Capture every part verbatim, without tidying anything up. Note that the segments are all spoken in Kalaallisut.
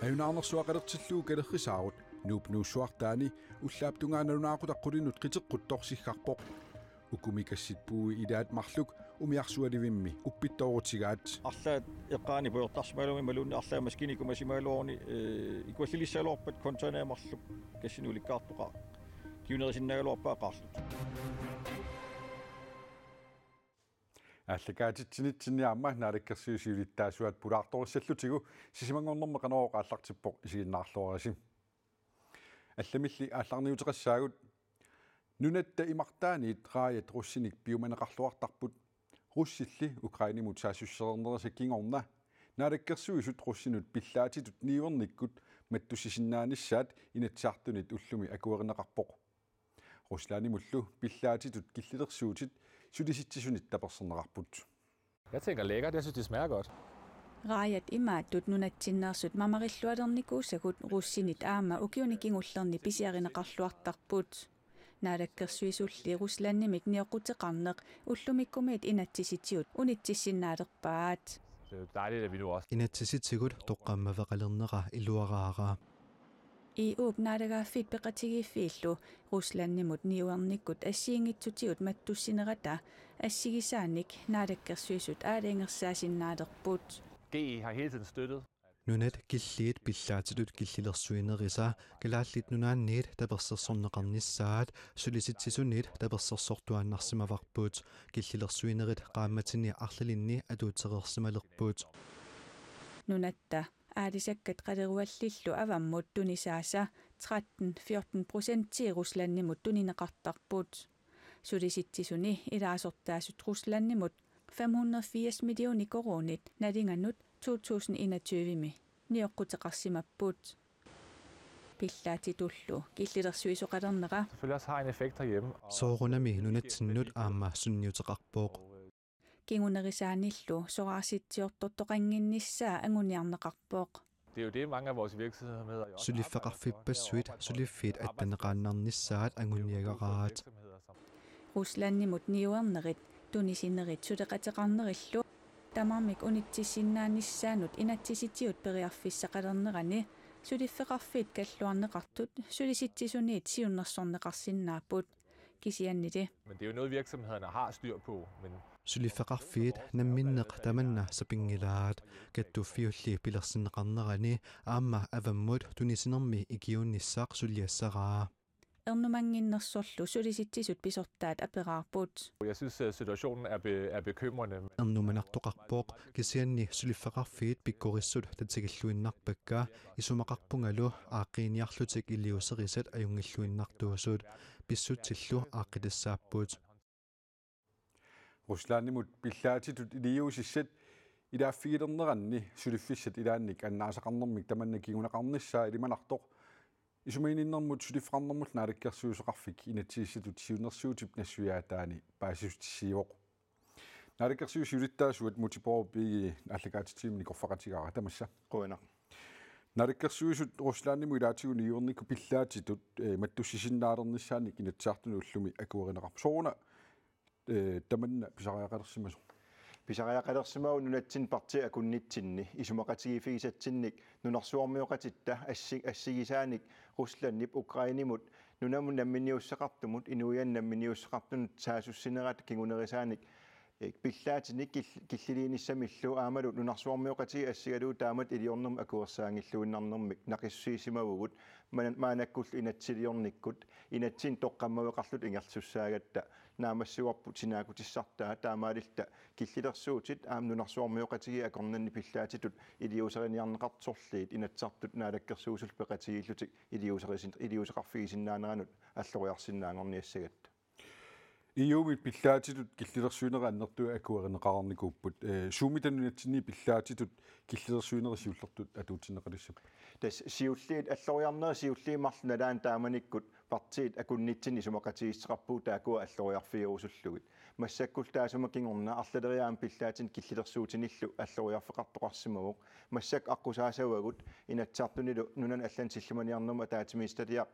Ajunaarnersuaqalertillugu kalerrisaarut Nuup Nuussuartaani ullaap tungaa nalunaaqutaq qulinut qiteqquttoq siggarpoq. Ukumi kassitpuui ilaat marluk umiarsualivimmi uppittoorutigaat. Arlaat eqqaani pujortarsimagaluarluni imaluunniit arlaat maskiinat ikumasimagaluarluni, eh, ikuallilissagaluarpat containeri marluk kassinik ulikkaartoqaaq. Kiunerisinnaagaluarpaa qaarlutit. Aallakaatitsinitsinni aamma Naalakkersuisut siulittaasuat pulaartorissallutigu sisamanngornermi Qanorooq aallartippoq, isiginnaarluarisi. Allamilli aallarniuteqassaagut. Nunatta imartaaniit raajat russinik piumaneqarluartarput. Russilli Ukrainemut saassussereernerisa kingorna Naalakkersuisut russinut pillaatitut niuernikkut mattussisinnaanissaat Inatsisartunit ullumi akuerineqarpoq. Ruslandimullu pillaatitut killilersuutit Sulisitsisunit taperserneqarput. Jeg tænker lækkert. Jeg synes, det smager godt. Raajat imaattut nunatsinneersut mamarillualernikuusagut russinit aamma ukiuni kingullerni pisiarineqarluartarput. Naalakkersuisulli Ruslandimit nioqquteqarneq ullumikkumiit inatsisitigut unitsissinnaalerpaat. Det er jo dejligt, at vi nu også Inatsisitigut toqqammaveqalernera iluaraara. E U-p naalagaaffiit peqatigiiffiillu Ruslandimut niuernikkut assigiinngitsutigut mattussinerata assigisaanik Naalakkersuisut aalajangersaasinnaalerput. G E har hele tiden støttet. Nunat killiit pillaatitut killilersuinerisa Kalaallit Nunaanniit tapersersorneqarnissaat Sulisitsisuniit tapersersortuaannarsimavarput. Killilersuinerit qaammatini arlalinni atuutereersimalerput. Nunatta aalisakkat qaleruallillu avammut tunisaasa tretten fjorten procentii Ruslandimut tunineqartarput. Sulisitsisuni ilaasortaasut Ruslandimut fem hundrede firs millioner koruunit nalinganut to tusind enogtyve-mi nioqquteqarsimapput. Pillaatitullu killilersuisoqalernera Selvfølgelig også har en effekt herhjemme. Og Soorunami nunatsinnut aamma sunniuteqarpoq. Kingunerisaanillu soraarsitsiortortoqannginnissaa anguniarneqarpoq. Det er jo det, mange af vores virksomheder jo også Suliffeqarfippassuit suliffiit attaneqaannarnissaat anguniagaraat. Ruslandimut niuernerit tunisinerit suleqateqarnerillu tamarmik unitsissinnaanissaannut inatsisitigut periarfissaqalernerani suliffeqarfiit kalluarneqartut Sulisitsisuniit siunnersorneqarsinnaapput. Kisiannili Men det er jo noget, virksomhederne har styr på. Men Suliffeqarfiit namminneq tamanna sapinngilaat. Kattuffiulli pilersinneqarnerani aamma avammut tunisinermi ikiuinnissaq suliassaraa. Ernumannginnersorlu Sulisitsisut pisortaat aperaarput. Jeg synes, at situationen er, be, er bekymrende. Ernumanartoqarpoq, kisianni suliffeqarfiit pikkorissut tatigilluinnarpakka, isumaqarpungalu aaqqiiniarlutik iliuuserisat ajunngilluinnartuusut, pissutsillu aaqqitassapput. Ruslandimut pillaatitut iliuusissat ilaaffigilerneranni suliffissat ilaannik annaasaqarnermik tamanna kinguneqarnissaa ilimanartoq. Isumaginninnermut suliffeqarnermullu naalakkersuisoqarfik inatsisissatut siunnersuutip nassuiaataani paasissutissiivoq. Naalakkersuisut siulittaasuat Múte Bourup Egede aallakaatitsivimmi nikorfaqatigaara, tamassa. Qujanaq. Naalakkersuisut Ruslandimut ilaatigut niuernikkut pillaatitut, eh, mattussisinnaalernissaannik Inatsisartuni ullumi akuerineqarpoq. Sooruna, eh, tamanna pisariaqalersimasoq? Pisariaqalersimavoq nunatsinni partiit akunnitsinni isumaqatigiiffigisatsinnik nunarsuarmioqatitta assi-, assigisaanik Ruslandip Ukrainemut nunamut namminiussuteqartumut inuiannut namminiussuteqartunut saassussinerata kingunerisaanik, eh, pillaatinik kil-, killiliinissamillu aammalu nunarsuarmioqatigiit assigalugit taamatut iliornermik akuersaanngilluinnarnermik naqissusissimavugut. Maan-, maannakkullu inatsisiliornikkut inatsimmik toqqammaveqarluta ingerlasussaagatta naammassivarput sinaakkutissartaa, taamaalilluta killilersuutit aamma nunarsuarmioqatigiit akornanni pillaatitut iliuuseriniarneqartut sorliit Inatsisartut Naalakkersuisullu peqatigiillutik iliuuserisin-, iliuuseqarfigisinnaaneranut alloriarsinnaanngorniassagatta. E U-mit pillaatitut killilersuinerit annertuut akuerineqarnikuupput. Eh, suummita nunatsinni pillaatitut killilersuinerit siullertut atuutsinneqalissapput? Tassa siulliit, alloriarnerit siulliit marluk nalaanni taamanikkut partiit akunnitsinni isumaqatigiissuteqarpugut taakkua alloriarfigerusullugit. Massakkullu taassuma kingorna arlaleriaammik pillaatinik killilersuutinillu alloriarfeqartoqarsimavoq. Massakkut aqqusaasavagut Inatsisartunilu nunanut allanut sillimaniarnermut ataatsimiititaliaq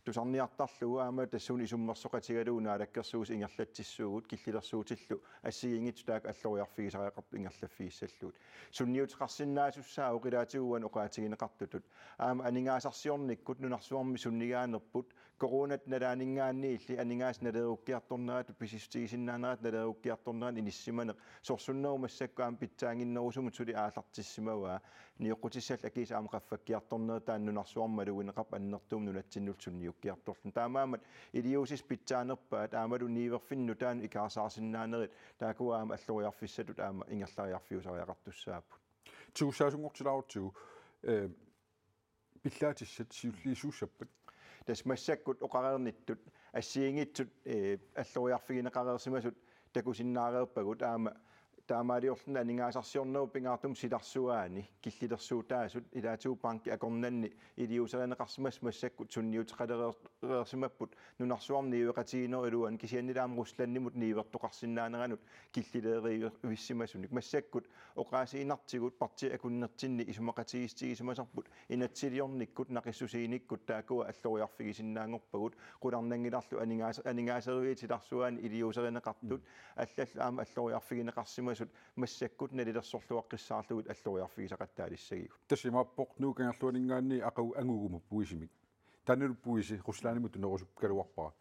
tusarniartarlugu aamma tassuuna isummersoqatigalugu naalakkersuisut ingerlatsissuugut killilersuutillu assigiinngitsut taakku alloriarfigisariaqartut ingerlaffigissallugit. Sunniuteqarsinnaasussaavoq ilaatigut uani oqaatigineqartutut. Aamma aningaasarsiornikkut nunarsuarmi sunnigaanerput coronat nalaaninngaanniilli aningaasat naleerukkiartornerat pisissutigisinnaaneranik naleerukkiartornerat inissisimaneq sorsunnerup massakkut aamma pitsaannginnerusumut suli aallartissimavaa. Nioqqutissallu akiisa aamma qaffakkiartornerat taanna nunarsuarmi malugineqarpoq annertuumik nunatsinnullu sunniukkiartorluni. Taamaammat iliuusissat pitsaanerpaat aammalu niuerfinnut nutaanut ikaarsaarsinnaanerit taakkua aamma alloriarfissatut aamma ingerlariarfiusariaqartussaapput. Tigussaasunngortilaarutsigu, eh, pillaatissat siulliisuussappat? Tassa massakkut oqareernittut assigiinngitsut, eh, alloriarfigineqareersimasut takusinnaareerpagut aamma taamaaliorluni aningaasarsiornerup pingaartumik silarsuaani killilersuutaasut ilaatigut bankit akornanni iliuuserineqarsimassat massakkut sunniuteqalereersimapput nunarsuarmi niueqatigiinnerup iluani kisiannili aamma Ruslandimut niuertoqarsinnaaneranut killileerivissimasunik. Massakkut oqaasiinnartigut partiit akunnertinni isumaqatigiissutigisimasarput inatsisiliornikkut naqissusiinikkut taakkua alloriarfigisinnaanngorpagut qularnanngilarlu aningaas-, aningaaseruit silarsuaani iliuuserineqartut allallu aamma alloriarfigineqarsimasut massakkut nalilersorluaqqissaarlugit alloriarfigisaqattaalissagigut. Tassa imaappoq Nuuk angerluaninngaanniit aqagu anguguma puisimik. Taannalu puisi Ruslandimut tunerusukkaluarpara.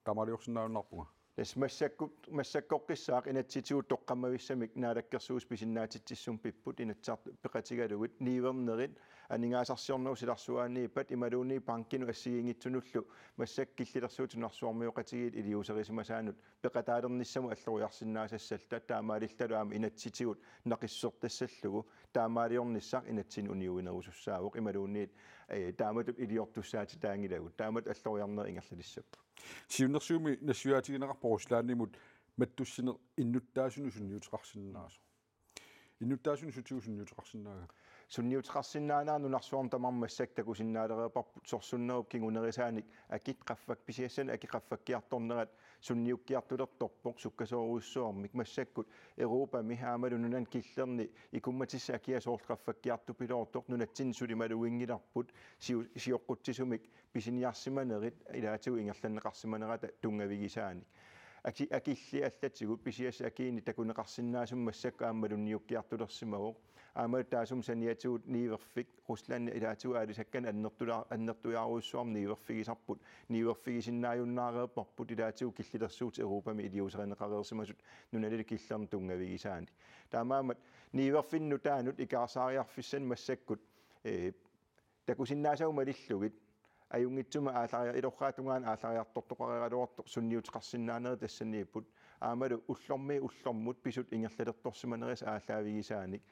Taamaaliorsinnaajunnaarpunga. Tassa massakkut, massakkoqqissaaq inatsisitigut toqqammavissamik naalakkersuisut pisinnaatitsissummik pipput Inatsisartut peqatigalugit niuernerit aningaasarsiornerup silarsuaaniippat imaluunniit bankinut assigiinngitsunullu massakkut killilersuutit nunarsuarmioqatigiit iliuuserisimasaannut peqataalernissamut alloriarsinnaasassalluta taamaalillalu aamma inatsisitigut naqissusertassallugu taamaaliornissaq inatsisinik uniuinerusussaavoq imaluunniit, eh, taamatut iliortussaatitaanngilagut taamatut alloriarneq ingerlalissapput. Siunnersuummi nassuiaatigineqarpoq Ruslandimut mattussineq innuttaasunut sunniuteqarsinnaasoq. Innuttaasunut sutigut sunniuteqarsinnaava? Sunniuteqarsinnaanera nunarsuarmi tamarmi massakkut takusinnaalereerparput sorsunnerup kingunerisaanik akit qaffak-, pisiassanik akit qaffakkiartornerat sunniukkiartulertorpoq sukkasoorujussuarmik massakkut Europami aammalu nunani killerni ikummatissat akia soorlu qaffakkiartupiloortoq nunatsinni suli maluginngilarput siu-, sioqqutsisumik pisiniarsimanerit ilaatigut ingerlanneqarsimanerata tunngavigisaanik. Aki-, akilli allatigut pisiassat akiini takuneqarsinnaasumik massakkut aamma malunniukkiartulersimavoq. Aamma taassuma saniatigut niuerfik Ruslandip ilaatigut aalisakkanik annertula-, annertuiarujussuarmik niuerfigisarput. Niuerfigisinnaajunnaareerparput ilaatigut killilersuutit Europami iliuuserineqareersimasut nunanilu killerni tunngavigisaanik. Taamaammat niuerfinnut nutaanut ikaarsaariarfissanik massakkut, eh, takusinnaasagut malillugit ajunngitsumik aallariar-, ilorraap tungaanut aallariartortoqareeraluartoq sunniuteqarsinnaanerit tassaniipput aammalu ullormiit ullormut pisut ingerlalertorsimanerisat aallaavigisaanik.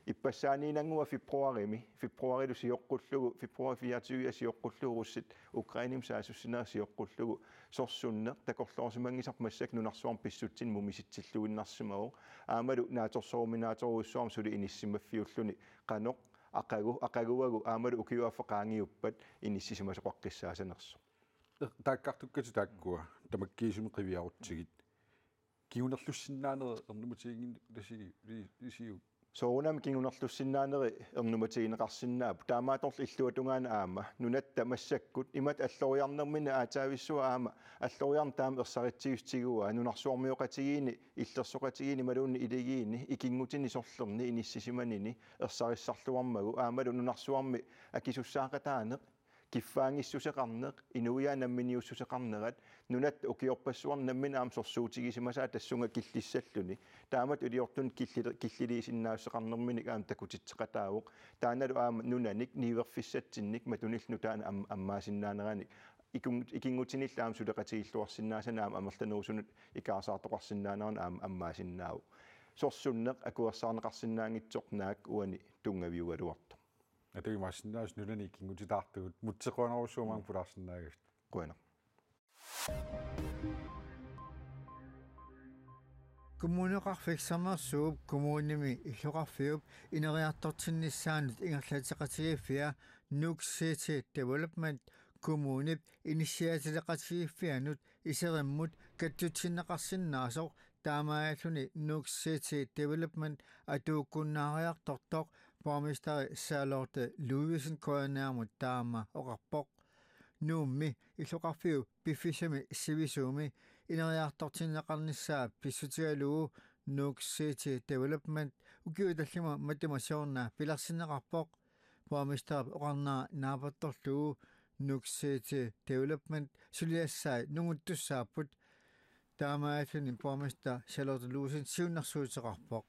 Ippassaaninngua februarimi, februarilu sioqqullugu, februar fireogtyve sioqqullugu russit Ukrainemi saassussinerat sioqqullugu sorsunneq takorloorsimanngisarput massakkut nunarsuarmi pissutsinut mumisitsilluinnarsimavoq. Aammalu naatsorsoruminaatorujussuarmik suli inissisimaffiulluni qanoq aqagu, aqaguagu aammalu ukiup affaa qaangiuppat inissisimasoqaqqissaasanersoq. Taakkartukkatit taakkua tamakkiisumik qiviarutsigit. Kingunerlussinnaaneri ernumatiginngilarisiuk, li-, lisiuk? Soorunami kingunerlussinnaaneri ernumatigineqarsinnaapput. Taamaattorli illuatungaani aamma nunatta massakkut imatut alloriarnerminni aatsaavissuaq aamma alloriarneq taama ersaritsissutigigaa nunarsuarmioqatigiinni illersoqatigiinni imaluunniit iligiinni ikinngutinik sorlerni inissisimanini ersarissarluarmagu aammalu nunarsuarmi akisussaaqataaneq kiffaanngissuseqarneq, inuiaat namminiussuseqarnerat, nunatta ukiorpassuarni nammineq aamma sorsuutigisimasaa tassunga killissalluni. Taamatut iliortunut killi-, killiliisinnaassuseqarnerminik aamma takutitseqataavoq. Taannalu aamma nunanik niuerfissatsinnik matunillu nutaanik am-, ammaasinnaaneranik. Ikun-, ikinngutinillu aamma suleqatigilluarsinnaasanik aamma amerlanerusunut ikaarsaartoqarsinnaaneranut aamma ammaasinnaavoq. Sorsunneq akuersaarneqarsinnaanngitsoq naak uani tunngaviugaluartoq. Atuimaassinnaavoq nunani ikinngutitaartugut, mutseqquanerussuumaang pulaarsinnaagavit. Qujanaq. Kommuneqarfik Sermersuup kommunimi illoqarfiup ineriartortinnissaanut ingerlatseqatigiiffia Nuuk City Development kommunip inissiaatileqatigiiffianut iserimmut kattutsinneqarsinnaasoq taamaalilluni Nuuk City Development atuukkunnaariartortoq borgmesteri Charlotte Ludvigsen K N R-mut taama oqarpoq. Nuummi illoqarfiup piffissami sivisuumi ineriartortinneqarnissaa pissutigalugu Nuuk City Development ukiut tallimat matuma siorna pilersinneqarpoq. Borgmesterip oqarnera naapertorlugu Nuuk City Development suliassai nunguttussaapput. Taamaalilluni borgmester Charlotte Olsen siunnersuuteqarpoq.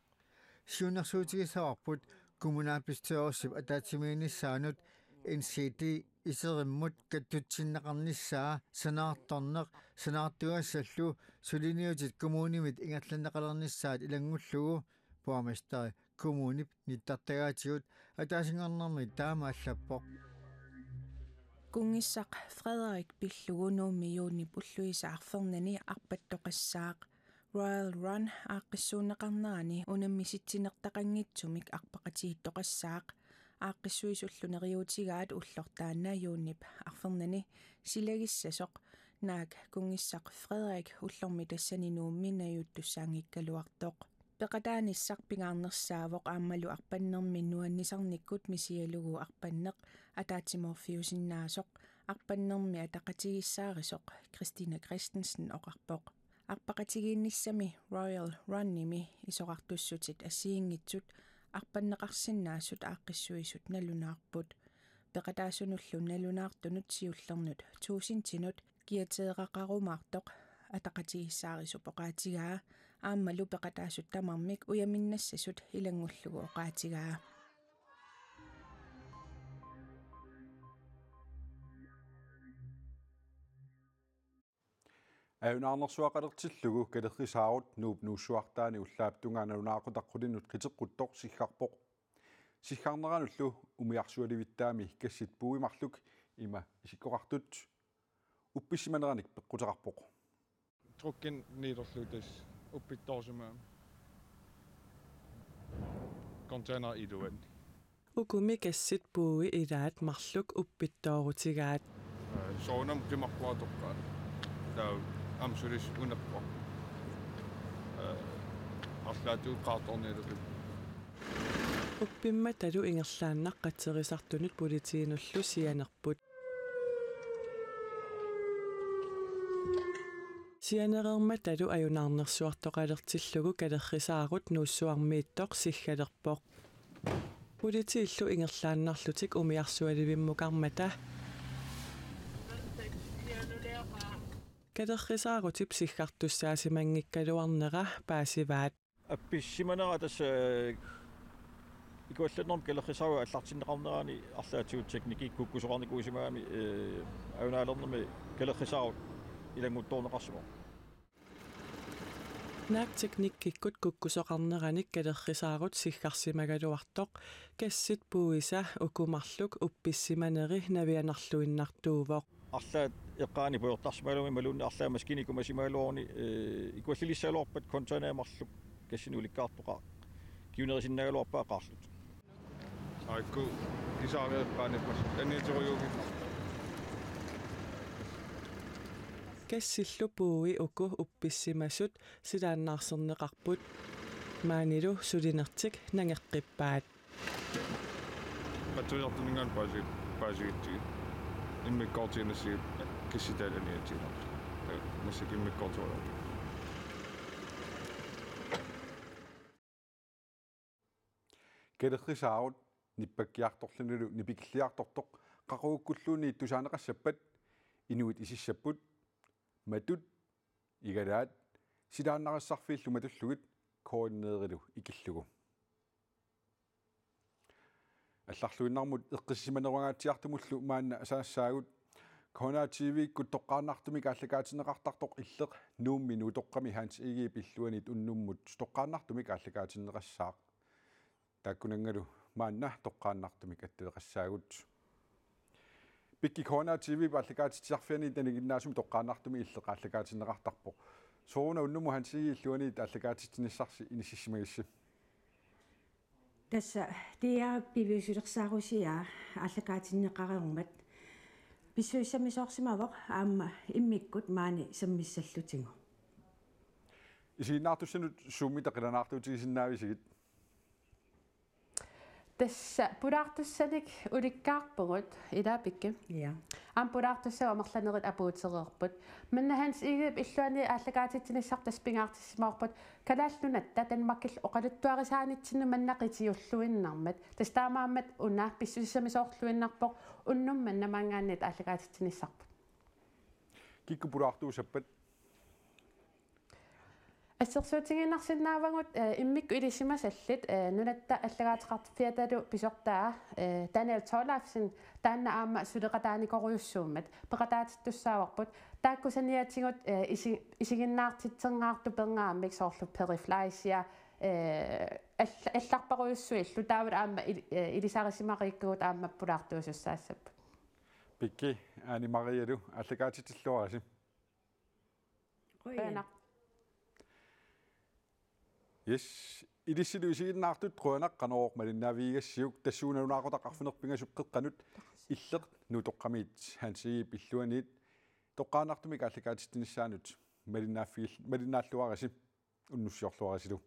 Siunnersuutigissavarput kommunalbestyrelsip ataatsimiinnissaanut N C D iserimmut kattutsinneqarnissaa sanaartorneq sanaartugassallu suliniutit kommunimit ingerlanneqalernissaat ilanngullugu borgmesteri kommunip nittartagaatigut ataasinngornermi taama allappoq. Kunngissaq Frederik pillugu Nuummi juunip ulluisa arfernani arpattoqassaaq. Royal Run aaqqissuunneqarnerani unammisitsinertaqanngitsumik arpaqatigiittoqassaaq. Aaqqissuisullu neriuutigaat ullortaanna juunip arfernani silagissasoq naak kunngissaq Frederik ullormi tassani Nuummi najuuttussaanngikkaluartoq. Peqataanissaq pingaarnersaavoq aammalu arpannermi nuannisarnikkut misigalugu arpanneq ataatsimoorfiusinnaasoq arpannermi ataqatigiissaarisoq Christina Christensen oqarpoq. Arpaqatigiinnissami Royal Runimi isorartussutit assigiinngitsut arpanneqarsinnaasut aaqqissuisut nalunaarput. Peqataasunullu nalunaartunut siullernut tuusintinut kiateeraqarumaartoq ataqatigiissaarisup oqaatigaa aammalu peqataasut tamarmik ujaminnassasut ilanngullugu oqaatigaa. Ajunaarnersuaqalertillugu kalerrisaarut Nuup Nuussuartaani ullaap tungaanut nalunaaqutaq qulinnut qiteqquttoq siggarpoq. Siggarneranullu umiarsualivittaami gassit puui marluk ima isikkoqartut uppissimaneranik peqquteqarpoq. Truckinik niilerlugu tassa uppittoorsimagami. Container iluanni. Ukumi gassit puui ilaat marluk uppittoorutigaat. Soorunami qimarquartoqqaat. Taava aamma sulisut unerpoq. Arlaatigut qaartoornialerput. Uppimmatalu ingerlaannaq qatserisartunut politiinullu sianerput. Sianereermatalu ajunaarnersuartoqalertillugu kalerrisaarut Nuussuarmiittoq siggalerpoq. Politiillu ingerlaannarlutik umiarsualivimmukarmata kalerrisaarutip siggartussaasimannginnikkaluarnera paasivaat. Uppissimanera tassa, eh, ikuallannermik kalerrisaarut aallartinneqarnerani arlaatigut teknikki kukkusoqarnikuusimagami, eh, ajunaalernermi kalerrisaarut ilannguttoorneqarsimavoq. Naak teknikkikkut kukkusoqarneranik kalerrisaarut siggarsimagaluartoq gassit puuisa uku marluk uppissimaneri navianarluinnartuuvoq. Arlaat eqqaani pujortarsimagaluarluni imaluunniit arlaat maskiinit ikumasimagaluaruni, eh, ikuallilissagaluarpat containerit marluk gassinik ulikkaartoqaat. Kiunerisinnaagaluarpaat qaarlutik. Aajuku isaariaqqaanippas anniaterujuuginnarpoq. Gassillu puui uku uppissimasut silaannaarserneqarput. Maanilu sulinertik nangeqqippaat. Qatsuiartuninngaanniit paasi-, paasigitsigit. Immikkoortiinnassigit gassitaalu anniatsiinnarlugu. Massakkut immikkoortorujuuvoq. Kalerrisaarut nippakkiartorlunilu nipikilliartortoq qaqugukkulluunniit tusaaneqassappat inuit isissapput matut igalaat silaannarissarfiillu matullugit K N R-ilu ikillugu. Allarluinnarmut eqqissisimanerungaatsiartumullu maanna asaassaagut. K N R T V-kkut toqqaannartumik aallakaatinneqartartoq Illeq Nuummi Nuutoqqami Hans Egedep illuaniit unnummut toqqaannartumik aallakaatinneqassaaq. Taakkunanngalu maanna toqqaannartumik attueqassaagut. Pikki K N R T V-p aallakaatitsisarfiani taanna innaasum toqqaannartumik Illeq aallakaatinneqartarpoq. Sooruna unnummut Hans Egedep illuaniit aallakaatitsinissarsi inississimagissi? Tassa D R piviusulersaarusiaa aallakaatinneqareermat. Pissusissamisoorsimavoq aamma immikkut maani sammissallutigu. Isiginnaartussanut suummita qilanaartuutigisinnaavisigit? Tassa pulaartussanik ulikkaarpugut, ilaa Pikki? Ja. Aamma pulaartussat amerlanerit apuutereerput. Manna Hans Egedep illuani aallakaatitsinissaq tassa pingaartissimavarput Kalaallit Nunatta Danmarkillu oqaluttuarisaanitsinnut manna qitiulluinnarmat. Tassa taamaammat una pissusissamisoorluinnarpoq unnuk manna maanngaanniit aallakaatitsinissarput. Kikkut pulaartuussappat? Assersuutigiinnarsinnaavagut, eh, immikkut ilisimasallit, eh, Nunatta Allagaateqarfiatalu pisortaa, eh, Daniel Thorleifsen, taanna aamma suleqataanikorujussuummat peqataatittussaavarput. Taakku saniatigut, eh, isi-, isiginnaartitsingaartut pernaammik soorlu Perry Fleischer, eh, all-, allarparujussuillu taavalu aamma il-, eh, ilisarisimariikkagut aamma pulaartuusussaassapput. Pikki, Ane Marialu aallakaatitsilluarisi. Qujanaq. Yes, ilissilu isiginnaartut qujanaq Qanorooq malinnaavigigassiuk, tassuuna nalunaaqutaq arfineq-pingasut qeqqanut Illeq Nuup toqqamiit Hans Egedep illuaniit toqqaannartumik aallakaatitsinissaanut malinnaaffigil-, malinnaalluarisi, unnussiorluarisilu.